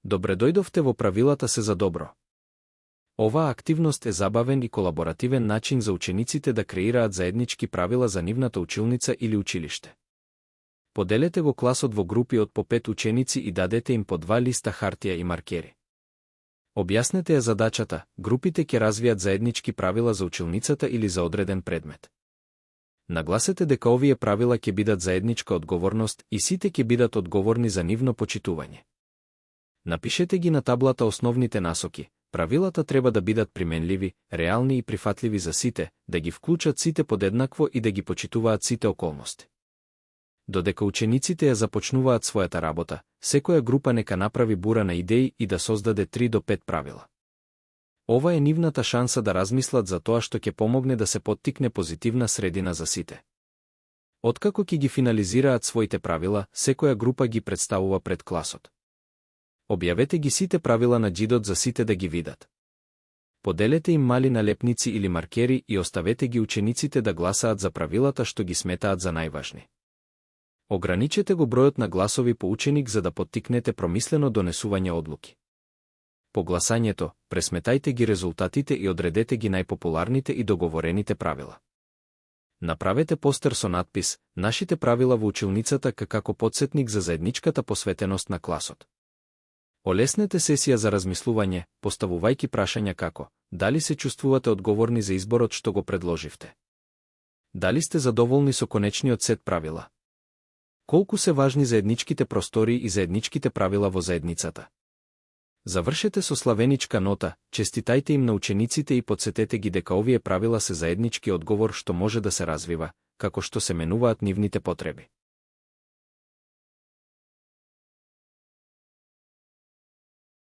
Добре дојдовте во правилата се за добро. Оваа активност е забавен и колаборативен начин за учениците да креираат заеднички правила за нивната училница или училиште. Поделете го класот во групи од по 5 ученици и дадете им по 2 листа хартија и маркери. Објаснете ја задачата, групите ќе развијат заеднички правила за училницата или за одреден предмет. Нагласете дека овие правила ќе бидат заедничка одговорност и сите ќе бидат одговорни за нивно почитување. Напишете ги на таблата основните насоки. Правилата треба да бидат применливи, реални и прифатливи за сите, да ги вклучат сите подеднакво и да ги почитуваат сите околности. Додека учениците ја започнуваат својата работа, секоја група нека направи бура на идеи и да создаде 3 до 5 правила. Ова е нивната шанса да размислат за тоа што ќе помогне да се поттикне позитивна средина за сите. Откако ќе ги финализираат своите правила, секоја група ги представува пред класот. Објавете ги сите правила на џидот за сите да ги видат. Поделете им мали налепници или маркери и оставете ги учениците да гласаат за правилата што ги сметаат за најважни. Ограничете го бројот на гласови по ученик за да поттикнете промислено донесување одлуки. По гласањето, пресметајте ги резултатите и одредете ги најпопуларните и договорените правила. Направете постер со надпис «Нашите правила во училницата» како потсетник за заедничката посветеност на класот. Олеснете сесија за размислување, поставувајќи прашања како: дали се чувствувате одговорни за изборот што го предложивте? Дали сте задоволни со конечниот сет правила? Колку се важни заедничките простори и заедничките правила во заедницата? Завршете со славеничка нота, честитајте им на учениците и потсетете ги дека овие правила се заеднички одговор што може да се развива, како што се менуваат нивните потреби.